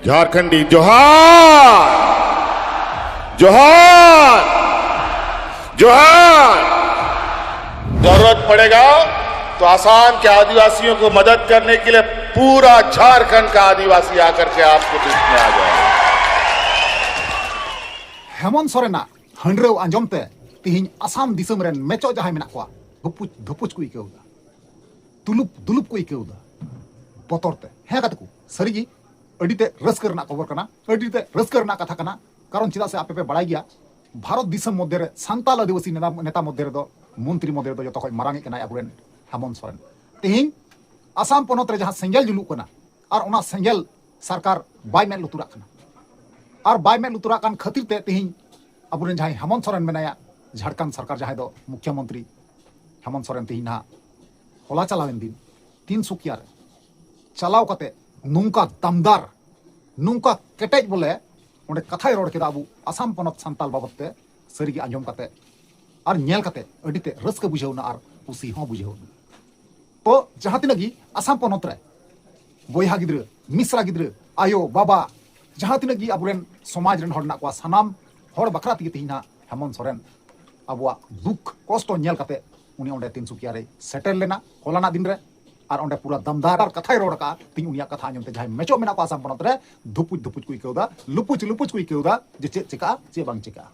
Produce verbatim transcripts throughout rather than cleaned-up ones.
झारखंडी जोहार, जोहार, जोहार। जरूरत पड़ेगा तो आसाम के आदिवासियों को मदद करने के लिए पूरा झारखंड का आदिवासी आकर के आपके बीच में आ जाएगा। ᱦᱮᱢᱚᱱᱛ ᱥᱚᱨᱮᱱᱟᱜ ᱦᱟᱺᱰᱨᱟᱹᱣ ᱟᱸᱡᱚᱢ ᱛᱮ ᱛᱤᱦᱤᱧ ᱟᱥᱟᱢ ᱫᱤᱥᱚᱢ ᱨᱮᱱ ᱢᱮᱪᱚᱜ ᱡᱟᱦᱟᱸᱭ ᱢᱮᱱᱟᱜ ᱠᱚᱣᱟ, ᱫᱷᱩᱯᱩᱪ ᱫᱷᱩᱯᱩᱪ ᱠᱚ ᱟᱹᱭᱠᱟᱹᱣ ᱮᱫᱟ, ᱛᱩᱞᱩᱯ ᱫᱩᱞᱩᱯ ᱠᱚ ᱟᱹᱭᱠᱟᱹᱣ ᱮᱫᱟ ᱵᱚᱛᱚᱨ ᱛᱮ᱾ ᱦᱮᱸ ᱜᱟᱛᱮ ᱠᱚ, ᱥᱟᱹᱨᱤᱜᱮ ᱟᱹᱰᱤ ᱛᱮ ᱨᱟᱹᱥᱠᱟᱹ ᱨᱮᱱᱟᱜ ᱠᱷᱚᱵᱚᱨ ᱠᱟᱱᱟ, ᱟᱹᱰᱤ ᱛᱮ ᱨᱟᱹᱥᱠᱟᱹ ᱨᱮᱱᱟᱜ ᱠᱟᱛᱷᱟ ᱠᱟᱱᱟ᱾ ᱠᱟᱨᱚᱱ ᱪᱮᱫᱟᱜ ᱥᱮ ᱟᱯᱮ ᱯᱮ ᱵᱟᱲᱟᱭ ᱜᱮᱭᱟ, ᱵᱷᱟᱨᱚᱛ ᱫᱤᱥᱚᱢ ᱢᱚᱫᱽᱫᱷᱮ ᱨᱮ ᱥᱟᱱᱛᱟᱞ ᱟᱹᱫᱤᱵᱟᱹᱥᱤ ᱱᱮᱛᱟ, ᱱᱮᱛᱟ ᱢᱚᱫᱽᱫᱷᱮ ᱨᱮᱫᱚ, ᱢᱚᱱᱛᱨᱤ ᱢᱚᱫᱽᱫᱷᱮ ᱨᱮᱫᱚ ᱡᱚᱛᱚ ᱠᱷᱚᱱ ᱢᱟᱨᱟᱝ ᱤᱡ ᱠᱟᱱᱟᱭ ᱟᱵᱚᱨᱮᱱ ᱦᱮᱢᱚᱱᱛ ᱥᱚᱨᱮᱱ᱾ ᱛᱤᱦᱤᱧ ᱟᱥᱟᱢ ᱯᱚᱱᱚᱛ ᱨᱮ ᱡᱟᱦᱟᱸ ᱥᱮᱸᱜᱮᱞ ᱡᱩᱞᱩᱜ ᱠᱟᱱᱟ, ᱟᱨ ᱚᱱᱟ ᱥᱮᱸᱜᱮᱞ ᱥᱚᱨᱠᱟᱨ ᱵᱟᱭ ᱢᱮᱫ ᱞᱩᱛᱩᱨᱟᱜ ᱠᱟᱱᱟ᱾ ᱟᱨ ᱵᱟᱭ ᱢᱮᱫ ᱞᱩᱛᱩᱨᱟᱜ ᱠᱟᱱ ᱠᱷᱟᱹᱛᱤᱨ ᱛᱮ ᱛᱤᱦᱤᱧ ᱟᱵᱚᱨᱮᱱ ᱡᱟᱦᱟᱸᱭ ᱦᱮᱢᱚᱱᱛ ᱥᱚᱨᱮᱱ ᱢᱮᱱᱟᱭᱟ, ᱡᱷᱟᱲᱠᱷᱚᱸᱰ ᱥᱚᱨᱠᱟᱨ ᱡᱟᱦᱟᱸᱭ ᱫᱚ ᱢᱩᱠᱷᱭᱚᱢᱚᱱᱛᱨᱤ ᱦᱮᱢᱚᱱᱛ ᱥᱚᱨᱮᱱ, ᱛᱤᱦᱤᱧ ᱱᱟᱦᱟᱜ ᱦᱚᱞᱟ ᱪᱟᱞᱟᱣᱮᱱ ᱫᱤᱱ ᱛᱤᱱᱥᱩᱠᱤᱭᱟ ᱨᱮ ᱪᱟᱞᱟᱣ ᱠᱟᱛᱮ ᱱᱚᱝᱠᱟ ᱫᱟᱢᱫᱟᱨ, ᱱᱚᱝᱠᱟ ᱠᱮᱴᱮᱡ ᱵᱚᱞᱮ ᱚᱸᱰᱮ ᱠᱟᱛᱷᱟᱭ ᱨᱚᱲ ᱠᱮᱫᱟ ᱟᱵᱚ ᱟᱥᱟᱢ ᱯᱚᱱᱚᱛ ᱥᱟᱱᱛᱟᱞ ᱵᱟᱵᱚᱫ ᱛᱮ᱾ ᱥᱟᱹᱨᱤᱜᱮ ᱟᱸᱡᱚᱢ ᱠᱟᱛᱮ ᱟᱨ ᱧᱮᱞ ᱠᱟᱛᱮ ᱟᱹᱰᱤ ᱛᱮ ᱨᱟᱹᱥᱠᱟᱹ ᱵᱩᱡᱷᱟᱹᱣ ᱮᱱᱟ ᱟᱨ ᱠᱩᱥᱤ ᱦᱚᱸ ᱵᱩᱡᱷᱟᱹᱣ ᱮᱱᱟ᱾ ᱛᱚ ᱡᱟᱦᱟᱸ ᱛᱤᱱᱟᱹᱜ ᱜᱮ ᱟᱥᱟᱢ ᱯᱚᱱᱚᱛ ᱨᱮ ᱵᱚᱭᱦᱟ ᱜᱤᱫᱽᱨᱟᱹ, ᱢᱤᱥᱨᱟ ᱜᱤᱫᱽᱨᱟᱹ, ᱟᱭᱳ ᱵᱟᱵᱟ, ᱡᱟᱦᱟᱸ ᱛᱤᱱᱟᱹᱜ ᱜᱮ ᱟᱵᱚᱨᱮᱱ ᱥᱚᱢᱟᱡᱽ ᱨᱮᱱ ᱦᱚᱲ ᱢᱮᱱᱟᱜ ᱠᱚᱣᱟ, ᱥᱟᱱᱟᱢ ᱦᱚᱲ ᱵᱟᱠᱷᱨᱟ ᱛᱮᱜᱮ ᱛᱮᱦᱮᱧ ᱱᱟᱦᱟᱜ ᱦᱮᱢᱚᱱᱛ ᱥᱚᱨᱮᱱ ᱟᱵᱚᱣᱟᱜ ᱫᱩᱠ ᱠᱚᱥᱴᱚ ᱧᱮᱞ ᱠᱟᱛᱮ ᱩᱱᱤ ᱚᱸᱰᱮ ᱛᱤᱱᱥᱩᱠᱤᱭᱟ ᱨᱮᱭ ᱥᱮᱴᱮᱨ ᱞᱮᱱᱟ ᱦᱚᱞᱟᱱᱟᱜ ᱫᱤᱱ ᱨᱮ᱾ ᱟᱨ ᱚᱸᱰᱮ ᱯᱩᱨᱟᱹ ᱫᱟᱢᱫᱟᱨ ᱠᱟᱛᱷᱟᱭ ᱨᱚᱲ ᱟᱠᱟᱫᱼᱟ᱾ ᱛᱮᱦᱮᱧ ᱩᱱᱤᱭᱟᱜ ᱠᱟᱛᱷᱟ ᱟᱸᱡᱚᱢ ᱛᱮ ᱡᱟᱦᱟᱸᱭ ᱢᱮᱪᱚᱜ ᱢᱮᱱᱟᱜ ᱠᱚᱣᱟ ᱟᱥᱟᱢ ᱯᱚᱱᱚᱛ ᱨᱮ, ᱫᱷᱩᱯᱩᱪ ᱫᱷᱩᱯᱩᱪ ᱠᱚ ᱟᱹᱭᱠᱟᱹᱣ ᱮᱫᱟ, ᱞᱩᱯᱩᱪ ᱞᱩᱯᱩᱪ ᱠᱚ ᱟᱹᱭᱠᱟᱹᱣ ᱮᱫᱟ ᱡᱮ ᱪᱮᱫ ᱪᱮᱠᱟᱜᱼᱟ, ᱪᱮᱫ ᱵᱟᱝ ᱪᱮᱠᱟᱜᱼᱟ᱾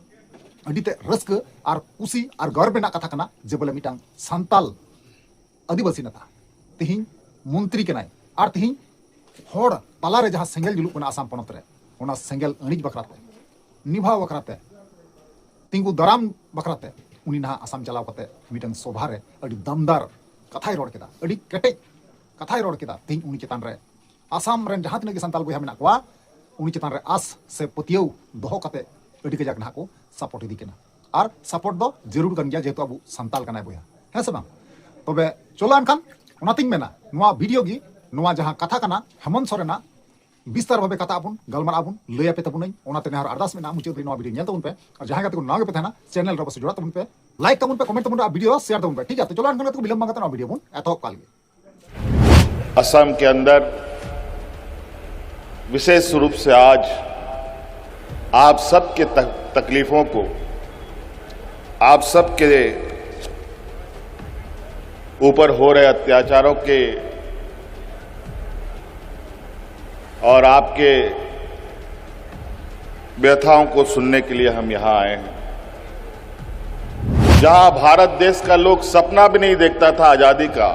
ᱟᱹᱰᱤ ᱛᱮ ᱨᱟᱹᱥᱠᱟᱹ ᱟᱨ ᱠᱩᱥᱤ ᱟᱨ ᱜᱚᱨᱵ ᱨᱮᱱᱟᱜ ᱠᱟᱛᱷᱟ ᱠᱟᱱᱟ ᱡᱮ ᱵᱚᱞᱮ ᱢᱤᱫᱴᱟᱝ ᱥᱟᱱᱛᱟᱞ ᱟᱹᱫᱤᱵᱟᱹᱥᱤ ᱱᱮᱛᱟ ᱛᱮᱦᱮᱧ ᱢᱚᱱᱛᱨᱤ ᱠᱟᱱᱟᱭ᱾ ᱟᱨ ᱛᱮᱦᱮᱧ ᱦᱚᱲ ᱛᱟᱞᱟᱨᱮ ᱡᱟᱦᱟᱸ ᱥᱮᱸᱜᱮᱞ ᱡᱩᱞᱩᱜ ᱠᱟᱱᱟ ᱟᱥᱟᱢ ᱯᱚᱱᱚᱛ ᱨᱮ, ᱚᱱᱟ ᱥᱮᱸᱜᱮᱞ ᱟᱹᱬᱤᱡ ᱵᱟᱠᱷᱨᱟᱛᱮ, ᱱᱤᱵᱷᱟᱣ ᱵᱟᱠᱷᱨᱟᱛᱮ, ᱛᱤᱸᱜᱩ ᱫᱟᱨᱟᱢ ᱵᱟᱠᱷᱨᱟᱛᱮ ᱩᱱᱤ ᱱᱟᱦᱟᱜ ᱟᱥᱟᱢ ᱪᱟᱞᱟᱣ ᱠᱟᱛᱮ ᱢᱤᱫᱴᱟᱝ ᱥᱚᱵᱷᱟ ᱨᱮ ᱟᱹᱰᱤ ᱫᱟᱢᱫᱟᱨ ᱠᱟᱛᱷᱟᱭ ᱨᱚᱲ ᱠᱮᱫᱟ, ᱟᱹᱰᱤ ᱠᱮᱴᱮᱡ ᱠᱟᱛᱷᱟᱭ ᱨᱚᱲ ᱠᱮᱫᱟ᱾ ᱛᱮᱦᱮᱧ ᱩᱱᱤ ᱪᱮᱛᱟᱱ ᱨᱮ ᱟᱥᱟᱢ ᱨᱮᱱ ᱡᱟᱦᱟᱸ ᱛᱤᱱᱟᱹᱜ ᱜᱮ ᱥᱟᱱᱛᱟᱞ ᱵᱚᱭᱦᱟ ᱢᱮᱱᱟᱜ ᱠᱚᱣᱟ, ᱩᱱᱤ ᱪᱮᱛᱟᱱ ᱨᱮ ᱟᱥ ᱥᱮ ᱯᱟᱹᱛᱭᱟᱹᱣ ᱫᱚᱦᱚ ᱠᱟᱛᱮ ᱟᱹᱰᱤ ᱠᱟᱡᱟᱠ ᱱᱟᱦᱟᱜ ᱠᱚ ᱥᱟᱯᱳᱨᱴ ᱤᱫᱤ ᱠᱟᱱᱟ᱾ ᱟᱨ ᱥᱟᱯᱳᱨᱴ ᱫᱚ ᱡᱟᱹᱨᱩᱲ ᱠᱟᱱ ᱜᱮᱭᱟ, ᱡᱮᱦᱮᱛᱩ ᱟᱵᱚ ᱥᱟᱱᱛᱟᱞ ᱠᱟᱱᱟᱭ ᱵᱚᱭᱦᱟ, ᱦᱮᱸ ᱥᱮ ᱵᱟᱝ? ᱛᱚᱵᱮ ᱪᱚᱞᱚ ᱮᱱᱠᱷᱟᱱ ᱚᱱᱟᱛᱤᱧ ᱢᱮᱱᱟ, ᱱᱚᱣᱟ ᱵᱷᱤᱰᱤᱭᱳ ᱜᱮ, ᱱᱚᱣᱟ ᱡᱟᱦᱟᱸ ᱠᱟᱛᱷᱟ ᱠᱟᱱᱟ ᱦᱮᱢᱚᱱᱛ ᱥᱚᱨᱮᱱᱟᱜ, ᱵᱤᱥᱛᱟᱨ ᱵᱷᱟᱵᱮ ᱠᱟᱛᱷᱟ ᱟᱵᱚᱱ, ᱜᱟᱞᱢᱟᱨᱟᱜ ᱟᱵᱚᱱ, ᱞᱟᱹᱭ ᱟᱯᱮ ᱛᱟᱵᱚᱱᱟᱹᱧ᱾ ᱚᱱᱟᱛᱮ ᱱᱮᱦᱚᱨ ᱟᱨᱫᱟᱥ ᱢᱮᱱᱟᱜᱼᱟ, ᱢᱩᱪᱟᱹᱫ ᱫᱷᱟᱹᱨᱤᱡ ᱱᱚᱣᱟ ᱵᱷᱤᱰᱤᱭᱳ ᱧᱮᱞ ᱛᱟᱵᱚᱱ ᱯᱮ᱾ ᱟᱨ ᱡᱟᱦᱟᱸᱭ ᱜᱟᱛᱮ ᱠᱚ ᱱᱟᱣᱟ ᱜᱮᱯᱮ ᱛᱟᱦᱮᱱᱟ, ᱪᱮᱱᱮᱞ ᱨᱮ ᱚᱵᱚᱥᱥᱳᱭ ᱡᱚᱲᱟᱣ ᱛᱟᱵᱚᱱ ᱯᱮ, ᱞᱟᱭᱤᱠ ᱛᱟᱵᱚᱱ ᱯᱮ, ᱠᱚᱢᱮᱱᱴ ᱛᱟᱵᱚᱱ ᱯᱮ, ᱟᱨ ᱵᱷᱤᱰᱤᱭᱳ ᱥᱮᱭᱟᱨ ᱛᱟᱵᱚᱱ ᱯᱮ, ᱴᱷᱤᱠ ᱜᱮᱭᱟ? ᱛᱚ ᱪᱚᱞᱚ ᱮᱱᱠᱷᱟᱱ ᱜᱟᱛᱮ ᱠᱚ, ᱵᱤᱞᱚᱢ ᱵᱟᱝ ᱠᱟᱛᱮ ᱱᱚᱣᱟ ᱵᱷᱤᱰᱤᱭᱳ ᱵᱚᱱ ᱮᱛᱚᱦᱚᱵ ᱠᱟᱜ ᱞᱮᱜᱮ᱾ असम के अंदर विशेष रूप से आज आप सबके तक-, तकलीफों को, आप सबके ऊपर हो रहे अत्याचारों के और आपके व्यथाओं को सुनने के लिए हम यहाँ आए हैं। जहाँ भारत देश का लोग सपना भी नहीं देखता था आजादी का,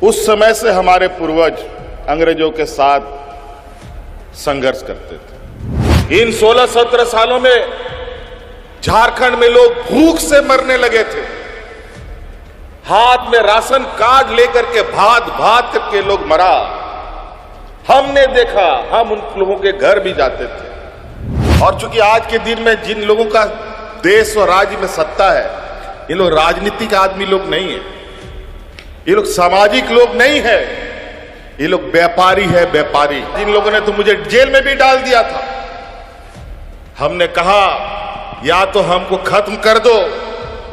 उस समय से हमारे पूर्वज अंग्रेजों के साथ संघर्ष करते थे। इन सोलह सत्रह सालों में झारखंड में लोग भूख से मरने लगे थे। हाथ में राशन कार्ड लेकर के भात भात करके लोग मरा। हमने देखा, हम उन लोगों के घर भी जाते थे। और चूंकि आज के दिन में जिन लोगों का देश और राज्य में सत्ता है, ये लोग राजनीतिक आदमी लोग नहीं है, ये लोग सामाजिक लोग नहीं है, ये लोग व्यापारी है, व्यापारी। जिन लोगों ने तो मुझे जेल में भी डाल दिया था, हमने कहा, या तो हमको खत्म कर दो,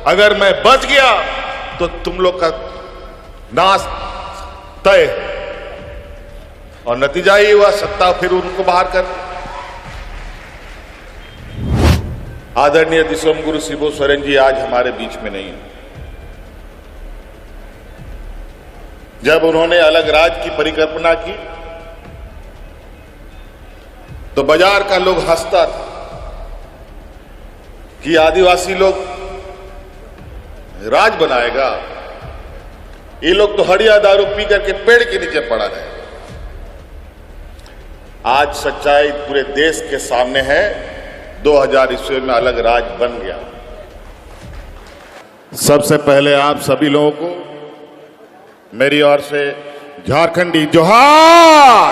अगर मैं बच गया तो तुम लोग का नाश तय। और नतीजा ये हुआ, सत्ता फिर उनको बाहर कर। आदरणीय दिसोम गुरु शिबू सोरेन जी आज हमारे बीच में नहीं है। जब उन्होंने अलग राज्य की परिकल्पना की तो बाजार का लोग हंसता था कि आदिवासी लोग राज बनाएगा, ये लोग तो हड़िया दारू पी करके पेड़ के नीचे पड़ा रहे। आज सच्चाई पूरे देश के सामने है, दो हज़ार ईस्वी में अलग राज बन गया। सबसे पहले आप सभी लोगों को मेरी ओर से झारखंडी जोहार,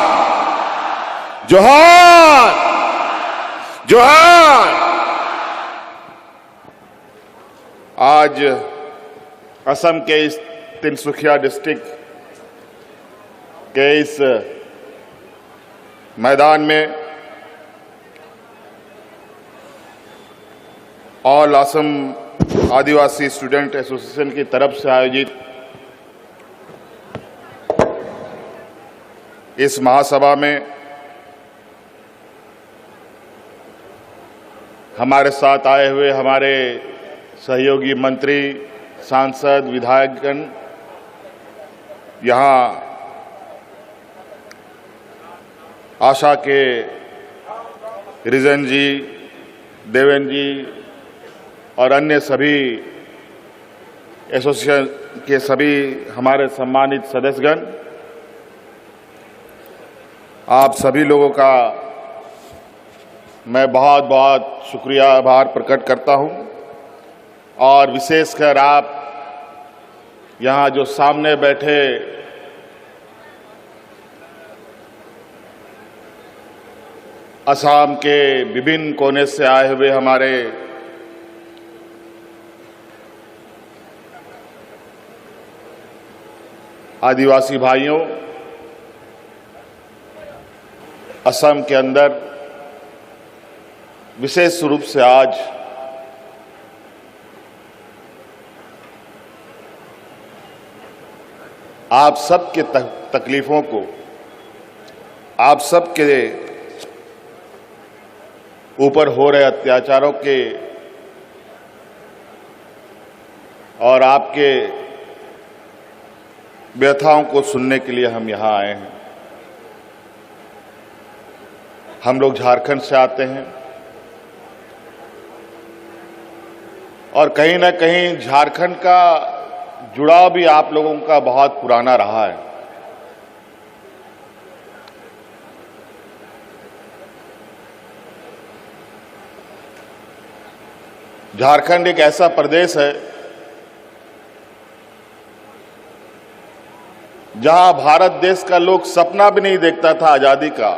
जोहार, जोहार। आज असम के इस तिनसुखिया डिस्ट्रिक्ट के इस मैदान में ऑल असम आदिवासी स्टूडेंट एसोसिएशन की तरफ से आयोजित इस महासभा में हमारे साथ आए हुए हमारे सहयोगी मंत्री, सांसद, विधायकगण, यहाँ आशा के रिजन जी, देवेन जी और अन्य सभी एसोसिएशन के सभी हमारे सम्मानित सदस्यगण, आप सभी लोगों का मैं बहुत बहुत शुक्रिया, आभार प्रकट करता हूं। और विशेषकर आप यहां जो सामने बैठे असम के विभिन्न कोने से आए हुए हमारे आदिवासी भाइयों, असम के अंदर विशेष रूप से आज आप सबके तक-, तकलीफों को, आप सबके ऊपर हो रहे अत्याचारों के और आपके व्यथाओं को सुनने के लिए हम यहाँ आए हैं। हम लोग झारखंड से आते हैं और कहीं ना कहीं झारखंड का जुड़ाव भी आप लोगों का बहुत पुराना रहा है। झारखंड एक ऐसा प्रदेश है जहां भारत देश का लोग सपना भी नहीं देखता था आजादी का।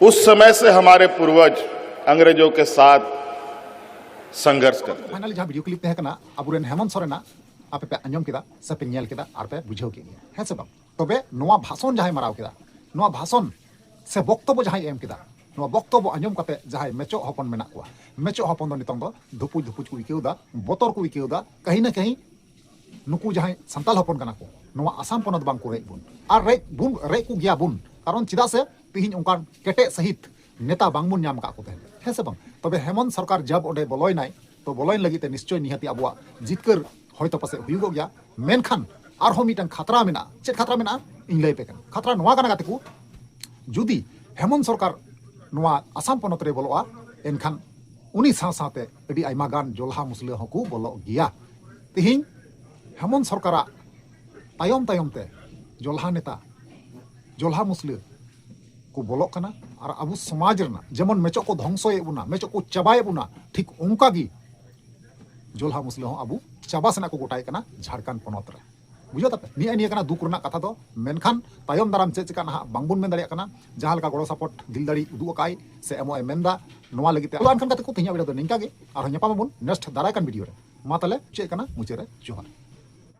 उस समय से हमारे पूर्वज अंग्रेजों के साथ संघर्ष करते। Finally, ᱡᱟᱦᱟᱸ video clip ᱛᱟᱦᱮᱸ ᱠᱟᱱᱟ, ᱟᱵᱚᱨᱮᱱ ᱦᱮᱢᱚᱱᱛ ᱥᱚᱨᱮᱱᱟᱜ, ᱟᱯᱮ ᱯᱮ ᱟᱸᱡᱚᱢ ᱠᱮᱫᱟ ᱥᱮ ᱯᱮ ᱧᱮᱞ ᱠᱮᱫᱟ ᱟᱨ ᱯᱮ ᱵᱩᱡᱷᱟᱹᱣ ᱠᱮᱫ ᱜᱮᱭᱟ, ᱦᱮᱸ ᱥᱮ ᱵᱟᱝ? ᱛᱚᱵᱮ ᱱᱚᱣᱟ ᱵᱷᱟᱥᱚᱱ ᱡᱟᱦᱟᱸᱭ ᱢᱟᱨᱟᱣ ᱠᱮᱫᱟ, ᱱᱚᱣᱟ ᱵᱷᱟᱥᱚᱱ ᱥᱮ ᱵᱚᱠᱛᱚᱵᱚ ᱡᱟᱦᱟᱸᱭ ᱮᱢ ᱠᱮᱫᱟ, ᱱᱚᱣᱟ ᱵᱚᱠᱛᱚᱵᱚ ᱟᱸᱡᱚᱢ ᱠᱟᱛᱮ ᱡᱟᱦᱟᱸᱭ ᱢᱮᱪᱚᱜ ᱦᱚᱯᱚᱱ ᱢᱮᱱᱟᱜ ᱠᱚᱣᱟ, ᱢᱮᱪᱚᱜ ᱦᱚᱯᱚᱱ ᱫᱚ ᱱᱤᱛᱚᱝ ᱫᱚ ᱫᱷᱩᱯᱩᱡ ᱫᱷᱩᱯᱩᱡ ᱠᱚ ᱟᱹᱭᱠᱟᱹᱣ ᱮᱫᱟ, ᱵᱚᱛᱚᱨ ᱠᱚ ᱟᱹᱭᱠᱟᱹᱣ ᱮᱫᱟ᱾ ᱠᱟᱹᱦᱤ ᱱᱟ ᱠᱟᱹᱦᱤ ᱱᱩᱠᱩ ᱡᱟᱦᱟᱸᱭ ᱥᱟᱱᱛᱟᱞ ᱦᱚᱯᱚᱱ ᱠᱟᱱᱟ ᱠᱚ, ᱱᱚᱣᱟ ᱟᱥᱟᱢ ᱯᱚᱱᱚᱛ ᱵᱟᱝ ᱠᱚ ᱨᱮᱡ ᱵᱚᱱ, ᱟᱨ ᱨᱮᱡ ᱵᱚᱱ ᱨᱮᱡ ᱠᱚ ᱜᱮᱭᱟ ᱵᱚᱱ᱾ ᱠᱟᱨᱚᱱ ᱪᱮᱫᱟᱜ ᱥᱮ ᱛᱤᱦᱤᱧ ᱚᱱᱠᱟᱱ ᱠᱮᱴᱮᱡ ᱥᱟᱹᱦᱤᱛ ᱱᱮᱛᱟ ᱵᱟᱝ ᱵᱚᱱ ᱧᱟᱢ ᱟᱠᱟᱫ ᱠᱚ ᱛᱟᱦᱮᱸᱫ, ᱦᱮᱸ ᱥᱮ ᱵᱟᱝ? ᱛᱚᱵᱮ ᱦᱮᱢᱚᱱᱛ ᱥᱚᱨᱠᱟᱨ ᱡᱟᱵ ᱚᱸᱰᱮ ᱵᱚᱞᱚᱭᱮᱱᱟᱭ, ᱛᱚ ᱵᱚᱞᱚᱭᱮᱱ ᱞᱟᱹᱜᱤᱫ ᱛᱮ ᱱᱤᱥᱪᱚᱭ ᱱᱤᱦᱟᱹᱛᱤ ᱟᱵᱚᱣᱟᱜ ᱡᱤᱛᱠᱟᱹᱨ ᱦᱚᱭᱛᱚ ᱯᱟᱥᱮᱡ ᱦᱩᱭᱩᱜᱚᱜ ᱜᱮᱭᱟ᱾ ᱢᱮᱱᱠᱷᱟᱱ ᱟᱨᱦᱚᱸ ᱢᱤᱫᱴᱟᱝ ᱠᱷᱟᱛᱨᱟ ᱢᱮᱱᱟᱜᱼᱟ᱾ ᱪᱮᱫ ᱠᱷᱟᱛᱨᱟ ᱢᱮᱱᱟᱜᱼᱟ? ᱤᱧ ᱞᱟᱹᱭ ᱟᱯᱮ ᱠᱟᱱᱟ᱾ ᱠᱷᱟᱛᱨᱟ ᱱᱚᱣᱟ ᱠᱟᱱᱟ ᱜᱟᱛᱮ ᱠᱚ, ᱡᱩᱫᱤ ᱦᱮᱢᱚᱱᱛ ᱥᱚᱨᱠᱟᱨ ᱱᱚᱣᱟ ᱟᱥᱟᱢ ᱯᱚᱱᱚᱛ ᱨᱮ ᱵᱚᱞᱚᱜᱼᱟ, ᱮᱱᱠᱷᱟᱱ ᱩᱱᱤ ᱥᱟᱶ ᱥᱟᱶᱛᱮ ᱟᱹᱰᱤ ᱟᱭᱢᱟ ᱜᱟᱱ ᱡᱚᱞᱦᱟ ᱢᱩᱥᱞᱟᱹ ᱦᱚᱸᱠᱚ ᱵᱚᱞᱚᱜ ᱜᱮᱭᱟ᱾ ᱛᱤᱦᱤᱧ ᱦᱮᱢᱚᱱᱛ ᱥᱚᱨᱠᱟᱨᱟᱜ ᱛᱟᱭᱚᱢ ᱛᱟᱭᱚᱢ ᱛᱮ ᱡᱚᱞᱦᱟ ᱱᱮᱛᱟ, ᱡᱚᱞᱦᱟ ᱢᱩᱥᱞᱟᱹ ᱠᱚ ᱵᱚᱞᱚᱜ ᱠᱟᱱᱟ᱾ ᱟᱨ ᱟᱵᱚ ᱥᱚᱢᱟᱡᱽ ᱨᱮᱱᱟᱜ ᱡᱮᱢᱚᱱ ᱢᱮᱪᱚᱜ ᱠᱚ ᱫᱷᱚᱝᱥᱚᱭᱮᱫ ᱵᱚᱱᱟ, ᱢᱮᱪᱚᱜ ᱠᱚ ᱪᱟᱵᱟᱭᱮᱫ ᱵᱚᱱᱟ, ᱴᱷᱤᱠ ᱚᱱᱠᱟ ᱜᱮ ᱡᱚᱞᱦᱟ ᱢᱩᱥᱞᱟᱹ ᱦᱚᱸ ᱟᱵᱚ ᱪᱟᱵᱟ ᱥᱮᱱᱟᱜ ᱠᱚ ᱜᱚᱴᱟᱭᱮᱫ ᱠᱟᱱᱟ ᱡᱷᱟᱲᱠᱷᱚᱸᱰ ᱯᱚᱱᱚᱛ ᱨᱮ᱾ ᱵᱩᱡᱷᱟᱹᱣ ᱛᱟᱯᱮ? ᱱᱤᱭᱟᱹ, ᱱᱤᱭᱟᱹ ᱠᱟᱱᱟ ᱫᱩᱠ ᱨᱮᱱᱟᱜ ᱠᱟᱛᱷᱟ ᱫᱚ᱾ ᱢᱮᱱᱠᱷᱟᱱ ᱛᱟᱭᱚᱢ ᱫᱟᱨᱟᱢ ᱪᱮᱫ ᱪᱤᱠᱟᱹᱜ ᱱᱟᱦᱟᱜ ᱵᱟᱝᱵᱚᱱ ᱢᱮᱱ ᱫᱟᱲᱮᱭᱟᱜ ᱠᱟᱱᱟ᱾ ᱡᱟᱦᱟᱸ ᱞᱮᱠᱟ ᱜᱚᱲᱚ ᱥᱟᱯᱚᱴ ᱫᱤᱞ ᱫᱟᱲᱮ ᱩᱫᱩᱜ ᱟᱠᱟᱫ ᱥᱮ ᱮᱢᱚᱜ ᱮ ᱢᱮᱱᱫᱟ, ᱱᱚᱣᱟ ᱞᱟᱹᱜᱤᱫ ᱛᱮ᱾ ᱟᱫᱚ ᱮᱱᱠᱷᱟᱱ ᱜᱟᱛᱮ ᱠᱚ, ᱛᱮᱦᱮᱧᱟᱜ ᱵᱷᱤᱰᱤᱭᱳ ᱫᱚ ᱱᱤᱝᱠᱟ ᱜᱮ᱾ ᱟᱨᱦᱚᱸ ᱧᱟᱯᱟᱢ ᱟᱵᱚᱱ ᱱᱮᱠᱥᱴ ᱫᱟᱨᱟᱭ ᱠᱟᱱ ᱵᱷᱤᱰᱤᱭᱳ ᱨᱮ᱾ ᱢᱟ ᱛᱟᱦᱞᱮ ᱪᱮᱫ ᱠᱟᱱᱟ, ᱢᱩᱪᱟᱹᱫ ᱨᱮ ᱡᱚᱦᱟᱨ᱾